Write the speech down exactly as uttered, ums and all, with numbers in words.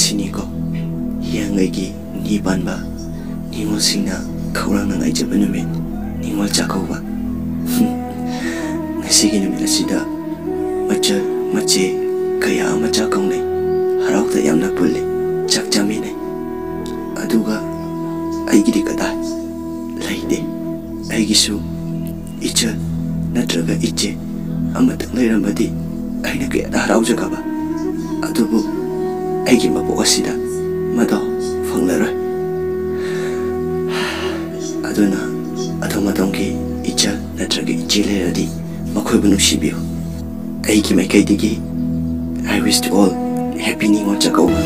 ꯁꯤꯅꯤꯀꯣ, ꯍꯤꯌꯥꯡꯒꯩꯒꯤ ꯅꯤ ꯄꯥꯟꯕ ꯅꯤꯉꯣꯜꯁꯤꯡꯅ ꯈꯧꯔꯥꯡꯅ ꯉꯥꯏꯖꯕ ꯅꯨꯃꯤꯠ, ꯅꯤꯉꯣꯜ ꯆꯥꯛꯀꯧꯕ꯫ ꯉꯁꯤꯒꯤ ꯅꯨꯃꯤꯠ ꯑꯁꯤꯗ ꯃꯆꯜ ꯃꯆꯦ ꯀꯌꯥ ꯑꯃ ꯆꯥꯛ ꯀꯧꯅꯩ, ꯍꯔꯥꯎꯗ ꯌꯥꯝꯅ ꯄꯨꯜꯂꯤ, ꯆꯥꯛ ꯆꯥꯃꯤꯟꯅꯩ꯫ ꯑꯗꯨꯒ ꯑꯩꯒꯤꯗꯤ ꯀꯗꯥꯏ? ꯂꯩꯇꯦ꯫ ꯑꯩꯒꯤꯁꯨ ꯏꯆꯜ ꯅꯠꯇ꯭ꯔꯒ ꯏꯆꯦ ꯑꯃꯇꯪ ꯂꯩꯔꯝꯕꯗꯤ ꯑꯩꯅ ꯀꯌꯥꯗ ꯍꯔꯥꯎꯖꯒꯕ꯫ ꯑꯗꯨꯕꯨ ꯑꯩꯒꯤ ꯃꯄꯣꯛ ꯑꯁꯤꯗ ꯃꯗꯣ ꯐꯪꯂꯔꯣꯏ꯫ ꯑꯗꯨꯅ ꯑꯗꯣꯝ ꯑꯗꯣꯝꯒꯤ ꯏꯆꯜ ꯅꯠꯇ꯭ꯔꯒ ꯏꯆꯦ ꯂꯩꯔꯗꯤ ꯃꯈꯣꯏꯕꯨ ꯅꯨꯡꯁꯤꯕꯤꯌꯨ꯫ ꯑꯩꯒꯤ ꯃꯥꯏꯀꯩꯗꯒꯤ I wish to all happy Ningol Chakkouba.